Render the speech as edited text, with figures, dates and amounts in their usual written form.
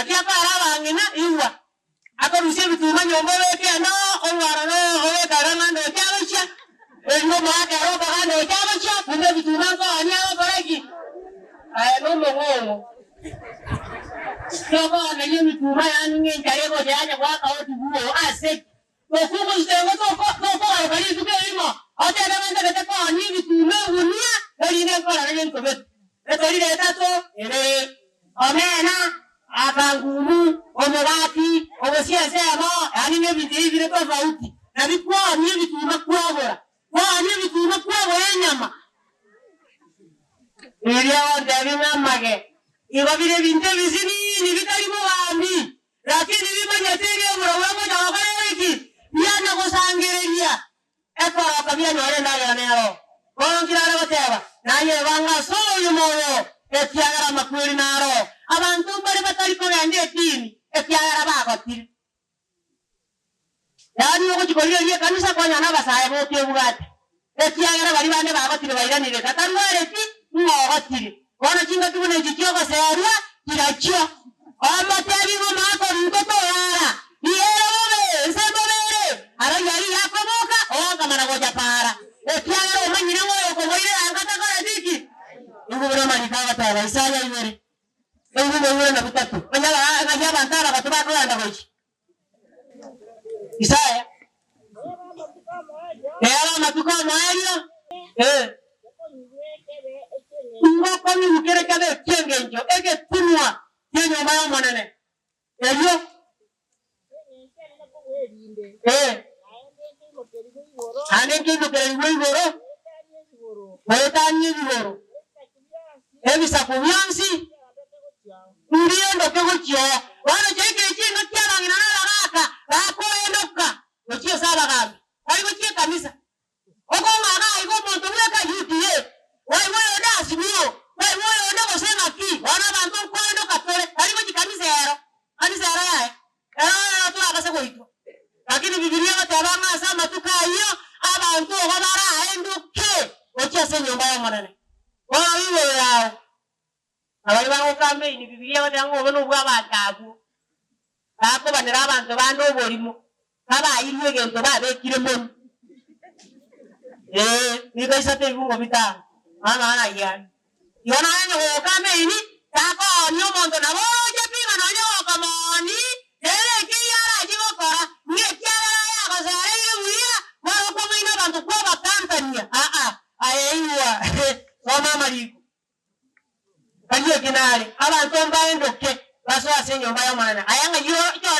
Naki akore abang'ina, igwa, akorusia ebituma nyomba obeke endoo, orwaro obeke aroro ng'a ndoche agochia, erinde omoaka ere okoga ndoche agochia, kumbe ebituma nkoonia agokora ki? Aye nomong'ong'o. Tokooneria ebituma yaani ng'a enchara egocha yanya goaka otibuo ase ki? Tokogochitenga tokogaruka rituko erimo, otebe ng'a ntagete koonia ebituma egunia, erinde nkorore gento gete. Etorire etato, ebere, omena, akangumu, omogati, obosie ensemo, yaani ng'a ebinto ebi bire tofauti, nabi kwoonia ebituma kwagora, kwoonia ebituma kwagora enyama. Erio ogontebia ng'a amage, igo bire ebinto ebisinini bitari mogambi. Lakini bimanyete ebiegura bwa ngocha gokora ere ki? Biana gosangereria ekoroka bianyore endagera nero. Bono nkire are goteba, Nayebanga ase oyomo oyo, ekiagera amakweri naro. Abanto mbare batari kogenda edini, ekiagera bagotire. Yaani ogochia korigereria ekanisa kwanyora nabasae boka ebwate, ekiagera baria bande bagotire bairanire, gatarwareti ng'a ogotire. Bono chingaki buna echi chi'ogoseerwa chirachio. Omotebi ng'a omwaka ominto torara, nigo ere bobe, ense mbobe ere, arori aria yakoboka, ogokamana gocha para, ekiagera omanyire ng'a oyokomoirera anga takoreti ki? Nigo buna amariko agoteba, Isaya ibere, ebibugo bibere na bitato, onye ng'aki abanto abagotu bakogenda gochia. Isaya. Ere amatuko omoerio, ee, ngokonyigwa kere kebe eki'engencho, egetunwa ki'enyomba y'Omonene. Erio, ee, naende nkeimokererigwe igoro, goetania ebigoro, ebisaku bionsi mbiendoke gochia oo. Bono chiaikire chingaki abang'ina na abagaaka bakoendoka gochia ase abagambi, bari gochia ekanisa. Okong'aga aiga omonto bweka UDA, waigwa oyonde Azimio, waigwa oyonde gose ng'aki, bono abanto nkoendoka tore, bari gochia kanisa ero, kanisa ero yaye, ero ero torabase goitwa. Lakini Bibilia egoteba ng'a ase amatuko ayio abanto igo baraendoke gochia ase enyomba y'Omonene. Bono igoro yao, abaria bagokampeini, Bibilia egoteba ng'a obo nobw'abanto abwo bakobanera abanto bande oborimo, kabaeirwe egento babekire monwe. Ee, nigo isato ebibungo bitano, mama ng'ai are. Igo nonya onye gokampeini, takoonia omonto nabo oroche pi ng'a nonya ogokomoonia, nere ekeyio arachie gokora, ng'a ekiagera aye agosereire buya, kwarokwa ng'aina abanto kwabakantania. Aa, aye igwa, soma amariko. Karia eki nare, abanto mbaendoke basoe ase enyomba y'Omonene. Aya ng'ai ore?